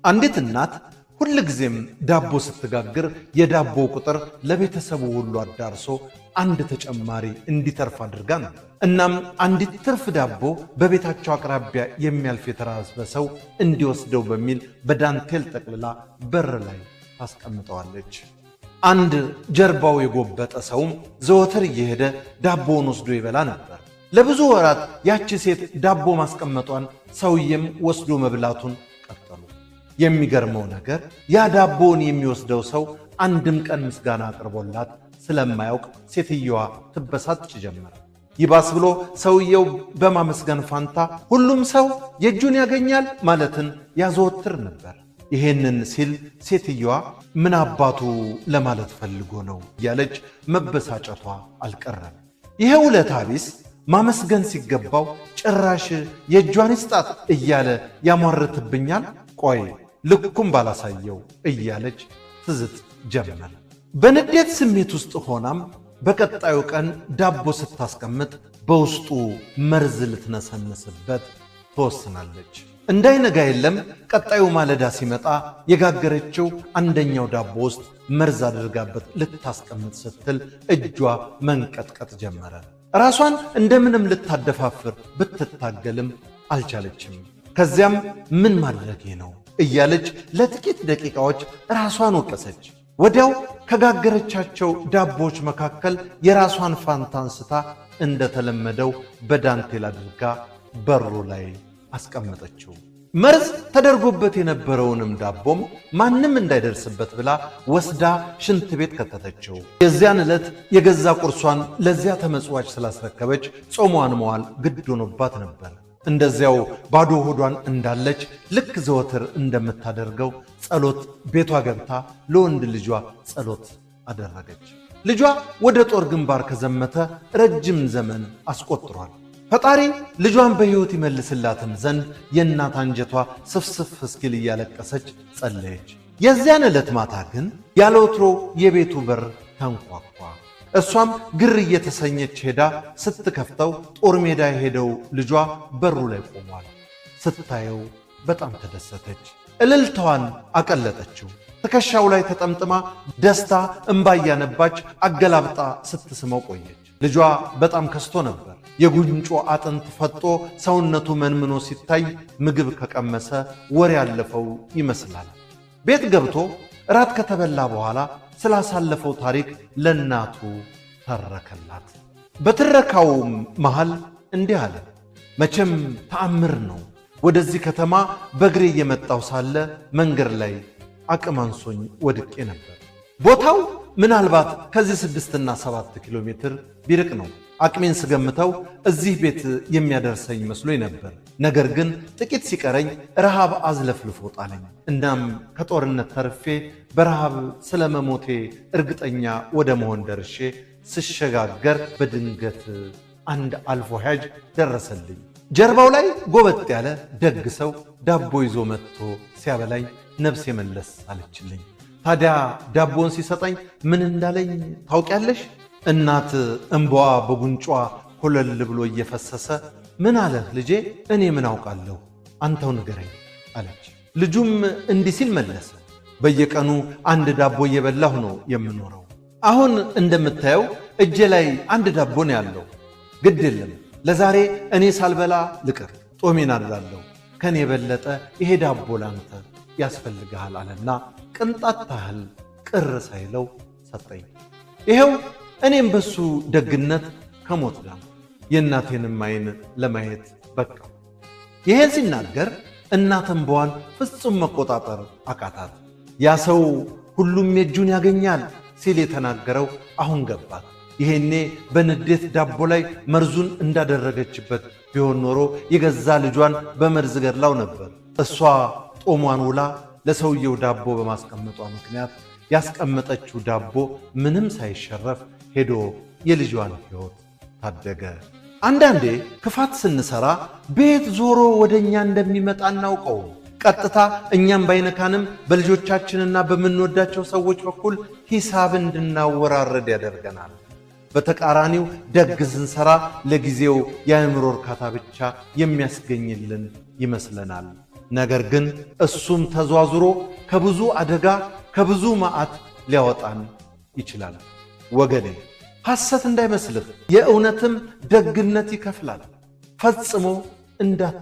አንዲት እናት ሁልጊዜም ዳቦ ስትጋግር የዳቦው ቁጥር ለቤተሰቡ ሁሉ አዳርሶ አንድ ተጨማሪ እንዲተርፍ አድርጋ ነበር። እናም አንዲት ትርፍ ዳቦ በቤታቸው አቅራቢያ የሚያልፍ የተራበ ሰው እንዲወስደው በሚል በዳንቴል ጠቅልላ በር ላይ ታስቀምጠዋለች። አንድ ጀርባው የጎበጠ ሰውም ዘወትር እየሄደ ዳቦውን ወስዶ ይበላ ነበር። ለብዙ ወራት ያቺ ሴት ዳቦ ማስቀመጧን ሰውዬም ወስዶ መብላቱን ቀጠሉ። የሚገርመው ነገር ያ ዳቦውን የሚወስደው ሰው አንድም ቀን ምስጋና አቅርቦላት ስለማያውቅ ሴትየዋ ትበሳጭ ጀመረ። ይባስ ብሎ ሰውየው በማመስገን ፋንታ ሁሉም ሰው የእጁን ያገኛል ማለትን ያዘወትር ነበር። ይሄንን ሲል ሴትየዋ ምን አባቱ ለማለት ፈልጎ ነው እያለች መበሳጨቷ አልቀረም። ይሄ ውለታ ቢስ ማመስገን ሲገባው ጭራሽ የእጇን ይስጣት እያለ ያሟርትብኛል፣ ቆይ ልኩም ባላሳየው እያለች ትዝት ጀመር። በንዴት ስሜት ውስጥ ሆናም በቀጣዩ ቀን ዳቦ ስታስቀምጥ በውስጡ መርዝ ልትነሰንስበት ትወስናለች። እንዳይነጋ የለም፣ ቀጣዩ ማለዳ ሲመጣ የጋገረችው አንደኛው ዳቦ ውስጥ መርዝ አድርጋበት ልታስቀምጥ ስትል እጇ መንቀጥቀጥ ጀመረ። ራሷን እንደምንም ልታደፋፍር ብትታገልም አልቻለችም። ከዚያም ምን ማድረጌ ነው እያለች ለጥቂት ደቂቃዎች ራሷን ወቀሰች። ወዲያው ከጋገረቻቸው ዳቦዎች መካከል የራሷን ፋንታ አንስታ እንደተለመደው በዳንቴል አድርጋ በሩ ላይ አስቀመጠችው። መርዝ ተደርጎበት የነበረውንም ዳቦም ማንም እንዳይደርስበት ብላ ወስዳ ሽንት ቤት ከተተችው። የዚያን ዕለት የገዛ ቁርሷን ለዚያ ተመጽዋች ስላስረከበች ጾሟን መዋል ግድ ሆኖባት ነበር። እንደዚያው ባዶ ሆዷን እንዳለች ልክ ዘወትር እንደምታደርገው ጸሎት ቤቷ ገብታ ለወንድ ልጇ ጸሎት አደረገች። ልጇ ወደ ጦር ግንባር ከዘመተ ረጅም ዘመን አስቆጥሯል። ፈጣሪ ልጇን በሕይወት ይመልስላትም ዘንድ የእናት አንጀቷ ስፍስፍ እስኪል እያለቀሰች ጸለየች። የዚያን ዕለት ማታ ግን ያለ ወትሮ የቤቱ በር ተንኳኳ። እሷም ግር እየተሰኘች ሄዳ ስትከፍተው ጦር ሜዳ የሄደው ልጇ በሩ ላይ ቆሟል። ስታየው በጣም ተደሰተች። እልልታዋን አቀለጠችው። ትከሻው ላይ ተጠምጥማ ደስታ እምባ እያነባች አገላብጣ ስትስመው ቆየች። ልጇ በጣም ከስቶ ነበር። የጉንጮ አጥንት ፈጦ ሰውነቱ መንምኖ ሲታይ ምግብ ከቀመሰ ወር ያለፈው ይመስላል። ቤት ገብቶ እራት ከተበላ በኋላ ስላሳለፈው ታሪክ ለእናቱ ተረከላት። በትረካውም መሃል እንዲህ አለ። መቼም ተአምር ነው። ወደዚህ ከተማ በእግሬ እየመጣሁ ሳለ መንገድ ላይ አቅም አንሶኝ ወድቄ ነበር። ቦታው ምናልባት ከዚህ 6ና 7 ኪሎ ሜትር ቢርቅ ነው። አቅሜን ስገምተው እዚህ ቤት የሚያደርሰኝ መስሎኝ ነበር። ነገር ግን ጥቂት ሲቀረኝ ረሃብ አዝለፍልፎ ጣለኝ። እናም ከጦርነት ተርፌ በረሃብ ስለመሞቴ እርግጠኛ ወደ መሆን ደርሼ ስሸጋገር በድንገት አንድ አልፎ ሂያጅ ደረሰልኝ። ጀርባው ላይ ጎበጥ ያለ ደግ ሰው ዳቦ ይዞ መጥቶ ሲያበላኝ ነፍሴ መለስ አለችልኝ። ታዲያ ዳቦን ሲሰጠኝ ምን እንዳለኝ ታውቂያለሽ? እናት እምባዋ በጉንጯ ኮለል ብሎ እየፈሰሰ ምን አለህ ልጄ? እኔ ምን አውቃለሁ፣ አንተው ንገረኝ አለች። ልጁም እንዲህ ሲል መለሰ፣ በየቀኑ አንድ ዳቦ እየበላሁ ነው የምኖረው። አሁን እንደምታየው እጄ ላይ አንድ ዳቦ ነው ያለው። ግድ የለም ለዛሬ እኔ ሳልበላ ልቅር፣ ጦሜን አድራለሁ። ከኔ የበለጠ ይሄ ዳቦ ላንተ ያስፈልግሃል አለና ቅንጣት ታህል ቅር ሳይለው ሰጠኝ። ይኸው እኔም በሱ ደግነት ከሞት ዳንኩ፣ የእናቴንም ዓይን ለማየት በቃሁ። ይሄን ሲናገር እናት እንባዋን ፍጹም መቆጣጠር አቃታት። ያ ሰው ሁሉም የእጁን ያገኛል ሲል የተናገረው አሁን ገባት። ይሄኔ በንዴት ዳቦ ላይ መርዙን እንዳደረገችበት ቢሆን ኖሮ የገዛ ልጇን በመርዝ ገድላው ነበር። እሷ ጦሟን ውላ ለሰውየው ዳቦ በማስቀመጧ ምክንያት ያስቀመጠችው ዳቦ ምንም ሳይሸረፍ ሄዶ የልጇን ሕይወት ታደገ። አንዳንዴ ክፋት ስንሰራ ቤት ዞሮ ወደ እኛ እንደሚመጣ እናውቀው። ቀጥታ እኛም ባይነካንም በልጆቻችንና በምንወዳቸው ሰዎች በኩል ሂሳብ እንድናወራረድ ያደርገናል። በተቃራኒው ደግ ስንሰራ ለጊዜው የአእምሮ እርካታ ብቻ የሚያስገኝልን ይመስለናል። ነገር ግን እሱም ተዟዙሮ ከብዙ አደጋ፣ ከብዙ መዓት ሊያወጣን ይችላል። ወገኔ፣ ሐሰት እንዳይመስልህ፣ የእውነትም ደግነት ይከፍላል። ፈጽሞ እንዳት